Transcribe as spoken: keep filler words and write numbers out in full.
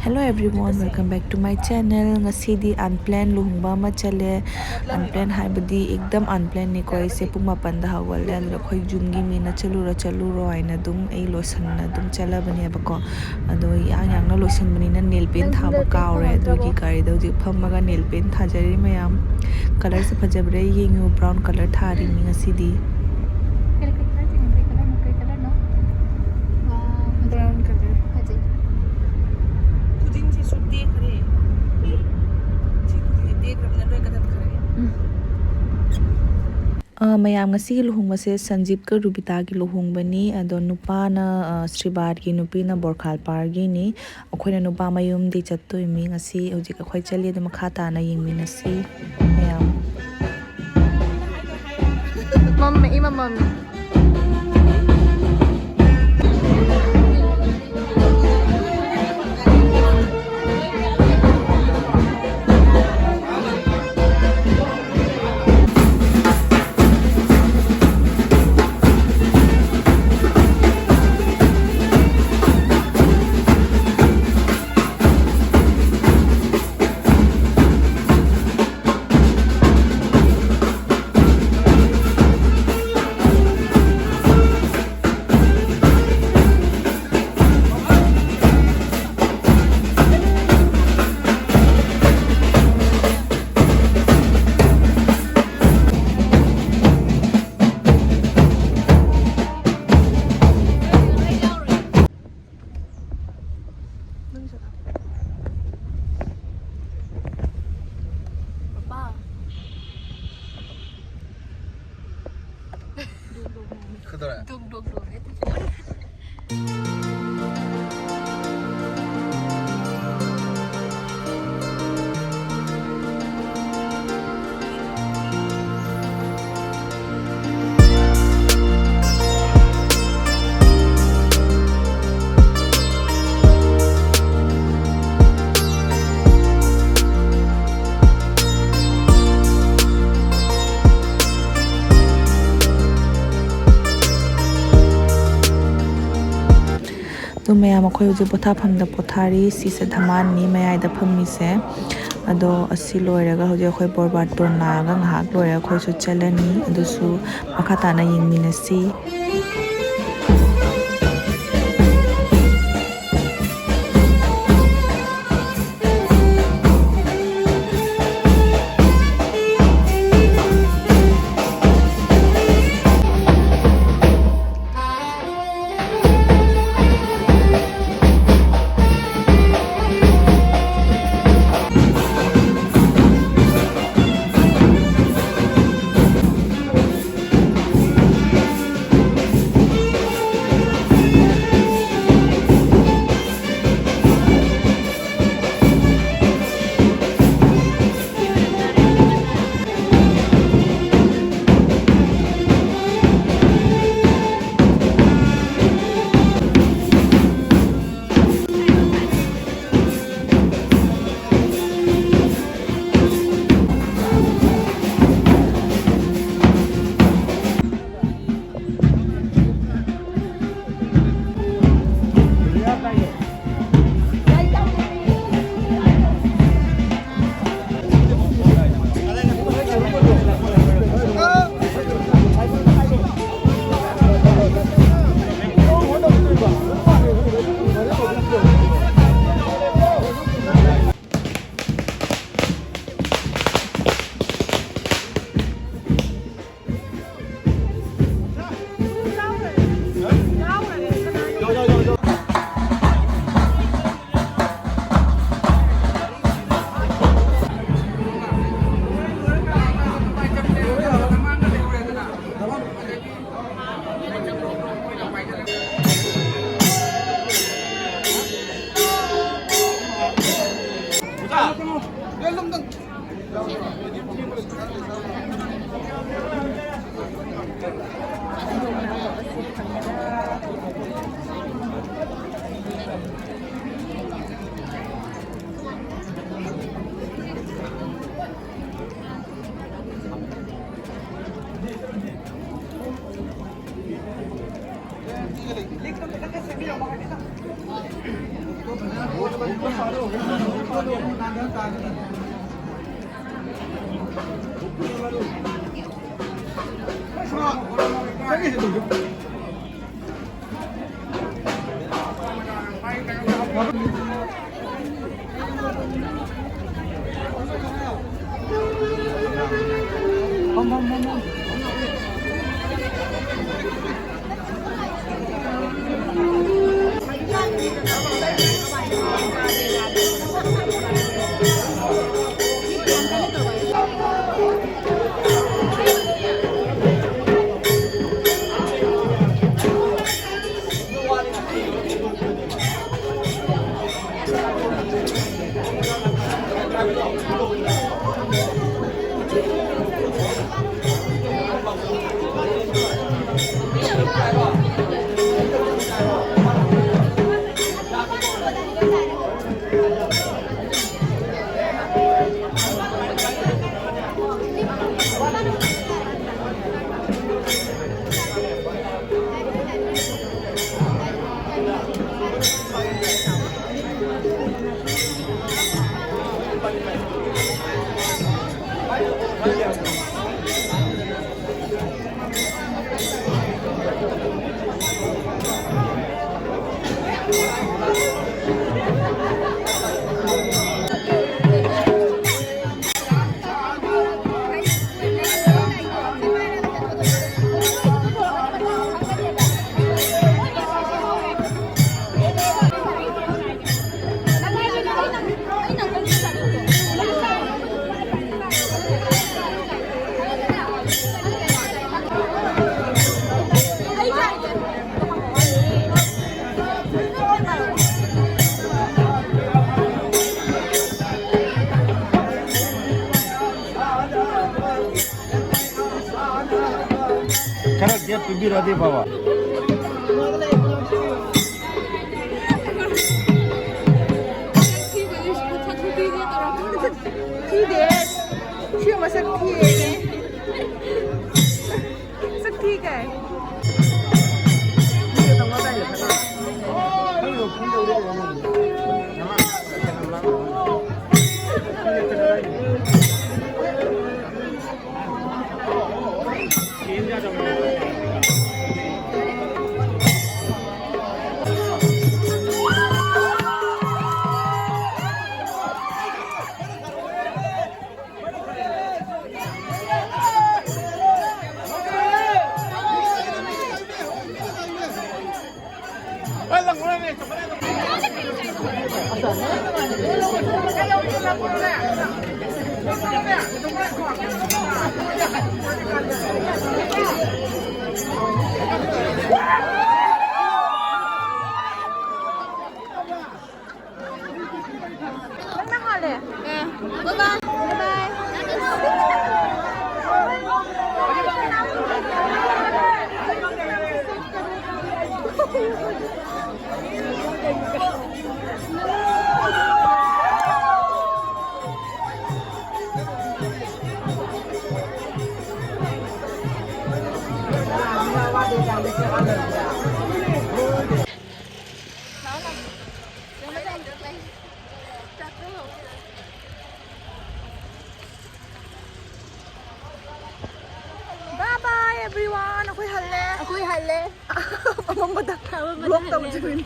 Hello everyone, welcome back to my channel. ꯉꯁꯤꯗꯤ unplanned ꯂꯨꯍꯣꯡꯕ ꯑꯃ ꯆꯠꯂꯦ꯫ Unplanned ꯍꯥꯏꯕꯗꯤ ꯑꯦꯛꯗꯝ unplannedꯅꯤꯀꯣ꯫ ꯑꯩꯁꯦ ꯄꯨꯡ ꯃꯥꯄꯟꯗ ꯍꯧꯒꯠꯂꯦ, ꯑꯗꯨꯗ ꯑꯩꯈꯣꯏ ꯌꯨꯝꯒꯤ ꯃꯤꯅ "ꯆꯠꯂꯨꯔꯣ, ꯆꯠꯂꯨꯔꯣ" ꯍꯥꯏꯅ ꯑꯗꯨꯝ ꯑꯩ ꯂꯣꯏꯁꯟꯅ ꯑꯗꯨꯝ ꯆꯠꯂꯕꯅꯦꯕꯀꯣ꯫ ꯑꯗꯣ ꯌꯥꯡ ꯌꯥꯡꯅ ꯂꯣꯏꯁꯟꯕꯅꯤꯅ nail paint ꯊꯥꯕ ꯀꯥꯎꯔꯦ꯫ ꯑꯗꯨꯒꯤ ꯒꯥꯔꯤꯗ ꯍꯧꯖꯤꯛ ꯐꯝꯃꯒ nail paint ꯊꯥꯖꯔꯤ ꯃꯌꯥꯝ꯫ Colourꯁꯦ ꯐꯖꯕ꯭ꯔꯥ ꯌꯦꯡꯉꯨ, brown colour ꯊꯥꯔꯤꯅꯤ ꯉꯁꯤꯗꯤ꯫ ꯀꯔꯤ ꯀꯂꯔ ꯇꯤꯡꯒꯦ? ꯀꯂꯔ ꯃꯈꯜ ꯀꯂꯔꯅꯣ? ꯋꯥꯎ, ꯐꯖꯩ꯫ Brown colour. ꯐꯖꯩ꯫ ꯈꯨꯖꯤꯟꯁꯤꯁꯨ ꯇꯦꯛꯈ꯭ꯔꯦ꯫ ꯁꯤ ꯈꯨꯖꯤꯟꯁꯦ ꯇꯦꯛꯈ꯭ꯔꯕꯅꯤꯅ ꯂꯣꯏ ꯀꯛꯊꯠꯈ꯭ꯔꯒꯦ꯫ ꯎꯝ꯫ ꯑ, ꯃꯌꯥꯝ, ꯉꯁꯤꯒꯤ ꯂꯨꯍꯣꯡꯕꯁꯦ ꯁꯟꯖꯤꯞꯀ ꯔꯨꯕꯤꯇꯥꯒꯤ ꯂꯨꯍꯣꯡꯕꯅꯤ꯫ ꯑꯗꯣ ꯅꯨꯄꯥꯅ, ꯑ, ꯁ꯭ꯔꯤꯕꯥꯠꯀꯤ, ꯅꯨꯄꯤꯅ ꯕꯣꯔꯈꯥꯜꯄꯥꯔꯒꯤꯅꯤ꯫ ꯑꯩꯈꯣꯏꯅ ꯅꯨꯄꯥ ꯃꯌꯨꯝꯗꯤ ꯆꯠꯇꯣꯏꯃꯤ ꯉꯁꯤ꯫ ꯍꯧꯖꯤꯛ ꯑꯩꯈꯣꯏ ꯆꯠꯂꯤ, ꯑꯗꯨ ꯃꯈꯥ ꯇꯥꯅ ꯌꯦꯡꯃꯤꯟꯅꯁꯤ ꯃꯌꯥꯝ꯫ ꯃꯝꯃꯦ, ꯏꯃꯝ ꯃꯝꯃꯦ꯫ ꯄꯄꯥ꯫ ꯀꯩꯗꯧꯔꯦ? ꯗꯨꯛ ꯗꯨꯛ ꯗꯨꯛ ꯍꯦꯛꯇ ꯆꯣꯡꯉꯦ꯫ ꯃꯌꯥꯝ ꯑꯩꯈꯣꯏ ꯍꯧꯖꯤꯛ ꯄꯣꯊꯥꯐꯝꯗ ꯄꯣꯊꯥꯔꯤ꯫ ꯁꯤꯁꯦ ꯙꯃꯥꯟꯅꯤ ꯃꯌꯥꯏꯗ ꯐꯝꯃꯤꯁꯦ꯫ ꯑꯗꯣ ꯑꯁꯤ ꯂꯣꯏꯔꯒ ꯍꯧꯖꯤꯛ ꯑꯩꯈꯣꯏ ꯕꯣꯔ ꯕꯥꯔꯇꯣꯟ ꯂꯥꯛꯑꯒ ꯉꯥꯏꯍꯥꯛ ꯂꯣꯏꯔꯒ ꯑꯩꯈꯣꯏꯁꯨ ꯆꯠꯂꯅꯤ꯫ ꯑꯗꯨꯁꯨ ꯃꯈꯥ ꯇꯥꯅ ꯌꯦꯡꯃꯤꯟꯅꯁꯤ꯫ ꯈꯔ gap ꯄꯤꯕꯤꯔꯗꯤ ꯐꯕ꯫ ꯊꯤꯗꯦ꯫ ꯁꯤ ꯃꯁꯛ ꯊꯤꯌꯦ꯫ ꯁꯛ ꯊꯤ ꯀꯥꯏ꯫ ꯅꯪꯅ ꯍꯥꯜꯂꯦ꯫ ꯑꯦ, bye bye. Bye bye. Bye bye everyone. ꯑꯩꯈꯣꯏ ꯍꯜꯂꯦ꯫ ꯑꯩꯈꯣꯏ ꯍꯜꯂꯦ꯫ ꯑꯃꯝꯕꯗ ꯑꯃꯝꯕꯗ vlog ꯍꯜꯂꯦ꯫ ꯇꯧꯖꯕꯅꯤ꯫